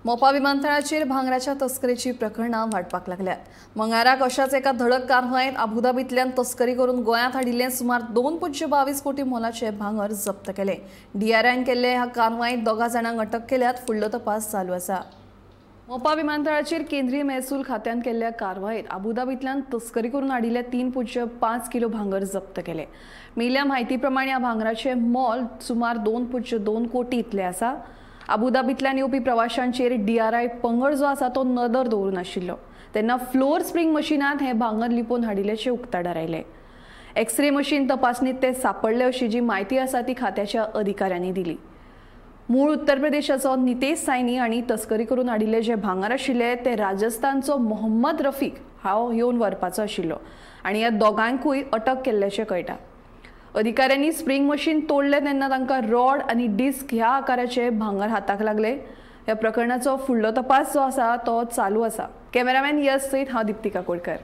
मोपा विमानतळाचेर भांगराच्या तस्करीची प्रकरणां वाडपाक लागल्यात. मंगळाराक अशाच एका धडक कारवायेंत अबुधाबींतल्यान तस्करी करून गोंयांत हाडिल्लें सुमार 2.22 कोटी मोलाचें भांगर जप्त केलें. डीआरआयन केल्ले ह्या कारवायेंत 2 जाणांक अटक केल्यात. फुडलो तपास चालू आसा. मोपा विमानतळाचेर केंद्रीय महसूल खात्यान केल्ल्या कारवायेंत अबुधाबींतल्यान तस्करी करून हाडिल्लें 3.5 किलो भांगर जप्त केलें. मेळिल्ल्या म्हायती प्रमाण ह्या भांगराचें मोल सुमार 2.2 कोटी इतलें आसा. अबुधाबींतल्यान येवपी प्रवाशांचेर डीआरआय पंगड जो आसा तो नदर दवरून आशिल्लो. तेन्ना फ्लोर स्प्रिंग मशिनांत हें भांगर लिपोवन हाडिल्ल्याचें उक्ताडार आयलें. एक्सरे मशीन तपासणीत ते सापडले अशी जी म्हायती आसा ती खात्याच्या अधिकाऱ्यांनी दिली. मूळ उत्तर प्रदेशाचो नितेश सायनी आनी तस्करी करून हाडिल्ले जे भांगर आशिल्ले ते राजस्थानचो मोहम्मद रफीक हांव येवन व्हरपाचो आशिल्लो आनी ह्या दोगांकूय अटक केल्ल्याचें कळटा. अधिकाऱ्यांनी स्प्रिंग मशीन तोडलें तेन्ना तांकां रॉड आनी डिस्क ह्या आकाराचे भांगर हाताक लागले. ह्या प्रकरणाचो फुडलो तपास जो आसा तो चालू आसा. कॅमेरामॅन यश सयत हांव दीप्ती काकोडकर.